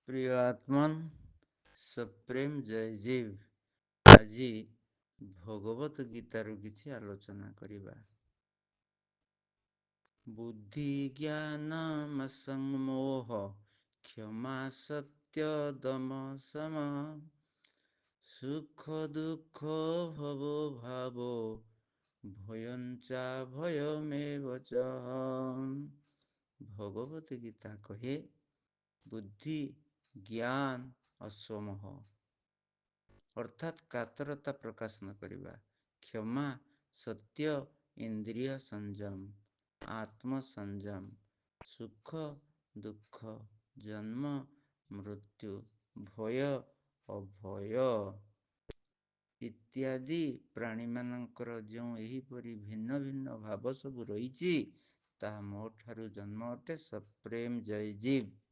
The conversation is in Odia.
ପ୍ରିୟ ଆତ୍ମନ୍, ସପ୍ରେମ ଜୟ ଜୀବ। ଆଜି ଭଗବତ ଗୀତାରୁ କିଛି ଆଲୋଚନା କରିବା। ବୁଦ୍ଧି ଜ୍ଞାନ ସଂମୋହ କ୍ଷମା ସତ୍ୟ ଦମ ସମ ସୁଖ ଦୁଃଖ ଭବ ଭାବ ଭୟଞ୍ଚା ଭୟମେବ ଚ। ଭଗବତ ଗୀତା କହେ, ବୁଦ୍ଧି ଜ୍ଞାନ ଅସ୍ୱମୋହ ଅର୍ଥାତ୍ କାତରତା ପ୍ରକାଶ ନ କରିବା, କ୍ଷମା, ସତ୍ୟ, ଇନ୍ଦ୍ରିୟ ସଂଯମ, ଆତ୍ମସଂଯମ, ସୁଖ ଦୁଃଖ, ଜନ୍ମ ମୃତ୍ୟୁ, ଭୟ ଅଭୟ ଇତ୍ୟାଦି ପ୍ରାଣୀମାନଙ୍କର ଯେଉଁ ଏହିପରି ଭିନ୍ନ ଭିନ୍ନ ଭାବ ସବୁ ରହିଛି, ତାହା ମୋ ଠାରୁ ଜନ୍ମ ଅଟେ। ସପ୍ରେମ ଜୟ ଜୀବ।